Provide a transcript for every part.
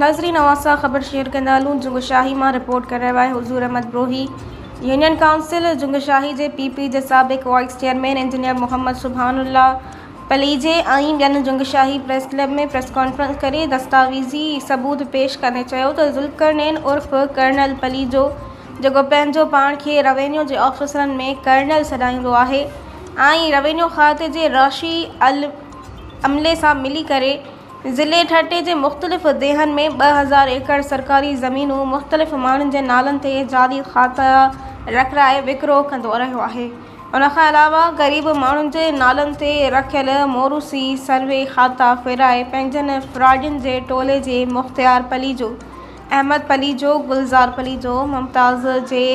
ناظرين اوهان سان خبر شيئر ڪندا هلون جنگشاهي مان رپورٽ ڪري رهيو آهي حضور احمد بروهي يونين ڪائونسل جنگشاهي جي پي پي جي سابق vice chairman engineer Muhammad Subhan Ullah Palijo ۽ ٻين Jungshahi press club ۾ press conference ڪري دستاويزي ثبوت پيش ڪندي چيو ته ذوالقرنين عرف ڪرنل پليجو جيڪو پنهنجو پاڻ کي روينيو جي آفيسرن ۾ ڪرنل سڏائيندو آهي ۽ روينيو کاتي جي راشي عملي سان ملي ڪري ضلعي ٺٽي جي مختلف ديهن ۾ 2000 ايڪڙ سرڪاري زمينون مختلف ماڻهن جي نالن تي جعلي کاتا رکرائي وڪرو ڪندو رهيو آهي. ان کان علاوه غريب ماڻهن جي نالن تي رکيل موروثي سروي کاتا ڦيرائي پنهنجن فراڊين جي ٽولي جي مختيار پليجو، احمد پليجو، گلزار پليجو، ممتاز جي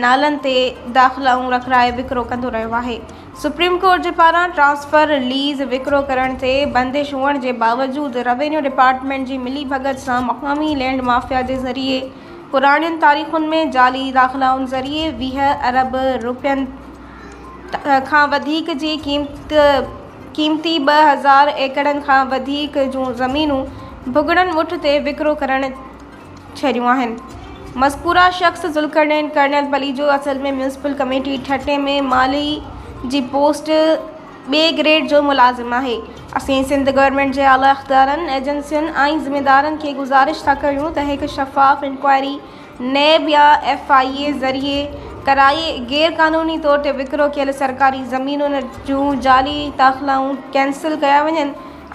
نالن تي داخلائون رکرائي وڪرو ڪندو رهيو آهي. سپريم ڪورٽ جي پاران ٽرانسفر ليز وڪرو ڪرڻ تي بندش هئڻ جي باوجود روينيو ڊپارٽمينٽ جي ملي ڀڳت سان مقامي لينڊ مافيا جي ذريعي پراڻين تاريخن ۾ جعلي داخلائن ذريعي 20 ارب روپين کان وڌيڪ جي قيمتي 2000 ايڪڙن کان وڌيڪ جون زمينون ڀڳڙن مٺ تي وڪرو ڪرڻ ڇڏيون آهن. مذڪوره شخص ذوالقرنين ڪرنل پليجو اصل ۾ ميونسپل ڪميٽي ٺٽي ۾ مالي جي پوسٽ ٻئي گريڊ جو ملازم آهي. اسين سنڌ گورنمينٽ جي اعليٰ اختيارن، ايجنسين ۽ ذميدارن کي گذارش ٿا ڪريون ته هڪ شفاف انڪوائري نيب يا ايف I اي ذريعي ڪرائي غير قانوني طور تي وڪرو ڪيل سرڪاري زمينن جون جعلي داخلائون ڪينسل ڪيا وڃن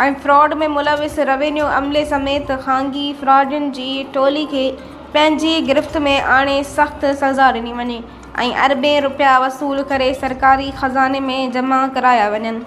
۽ فراڊ ۾ ملوث روينيو عملي سميت خانگي فراڊين جي ٽولي کي پنهنجي گرفت ۾ آڻي سخت سزا ڏني وڃي ۽ اربين رپيا وصول ڪري سرڪاري خزاني ۾ جمع ڪرايا وڃن.